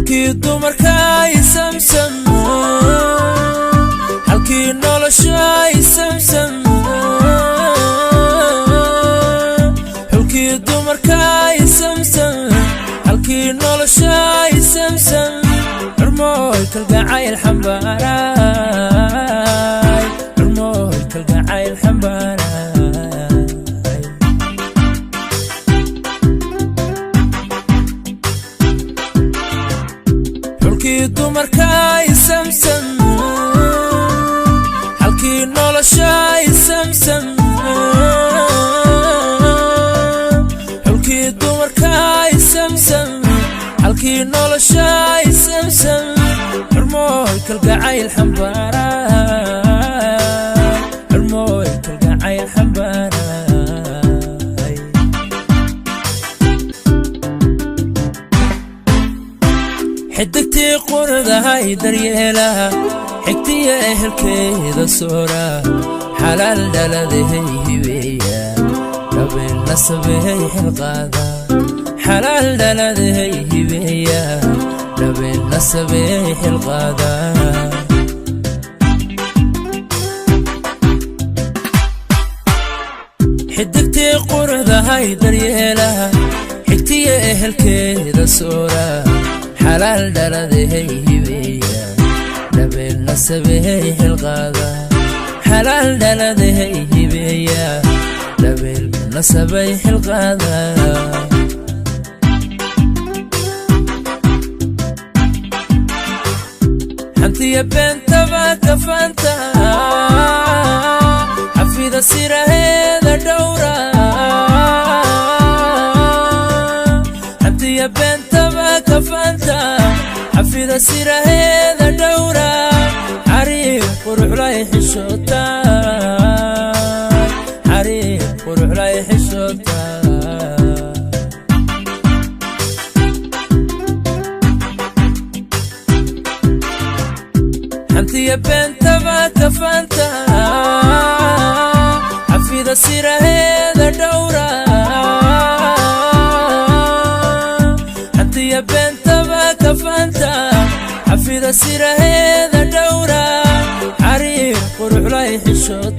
Xulkii dumarkaay Samsam, halkii noloshaay Samsam. Xulkii dumarkaay Samsam, halkii noloshaay Samsam. Xurmooy kalgacayl xambaaraay, xurmooy kalgacayl xambaaraay. Xulkii dumarkaay Samsam, halkii noloshaay Samsam. Xulkii dumarkaay Samsam, halkii noloshaay Samsam. Xurmooy kalgacayl xambaaraay, xurmooy kalgacayl xambaaraay. Xidigtii qurdahay daryeelaha, xigtiya ehelkeeda soora, xalaal dhaladahay hibeeya, dhabeen nasabey xilqaada. Xalaal dhaladahay hibeeya, dhabeen nasabey xilqaada. Xidigtii qurdahay daryeelaha, xigtiya ehelkeeda soora, xalaal dhaladahay hibeeya, dhabeen nasabey xilqaada. Xalaal dhaladahay hibeeya, dhabeel nasabay xilqaada. Xantiya beentaba kafaanta, xafida siraheeda dhowra. Xantiya beentaba kafaanta, xafida siraheeda dhowra. Xariir quruxlay xishoota, xariir quruxlay xishoota. Xantiya beentaba kafaanta, xafida siraheeda dhowra. Xantiya beentaba kafaanta, xafida siraheeda dhowra. Xariir quruxlay xishoota.